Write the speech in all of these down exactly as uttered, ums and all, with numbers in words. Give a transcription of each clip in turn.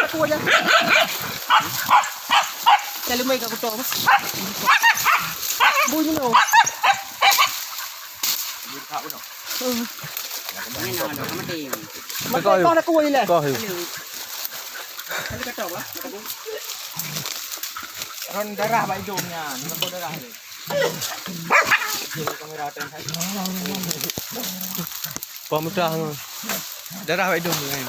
Aku aja. Cari mai kat kutok apa? Bunyi tu. Ini nama dah mati. Mati kau aku aja lah. Kau. Lalu kata apa? Ron darah bak hidungnya, nampak darah ni. Kamera tengah. Pah mudah. Darah bak hidung ni.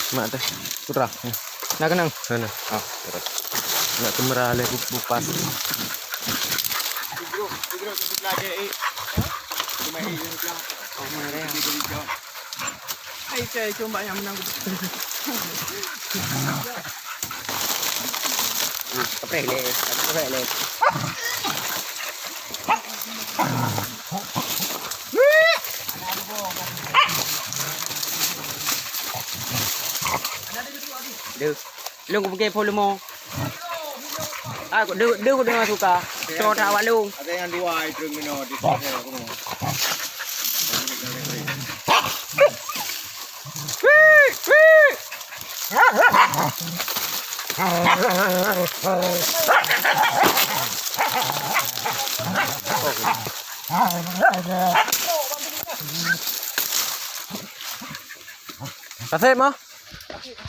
Mak teh, putra. Nak kenang? Sana. Ah, terus. Nak kemerah leh bu-, bupas. Hai, cai, cuma yang menang. Ah, kepreh leh, kepreh leh. Deuh. Lôn kupiké phôn leumo. Ah, deuh, deuh, deuh suka. Cok that awak lôn. Ada yang dua itu kena di sini aku mau. Kasih, Ma.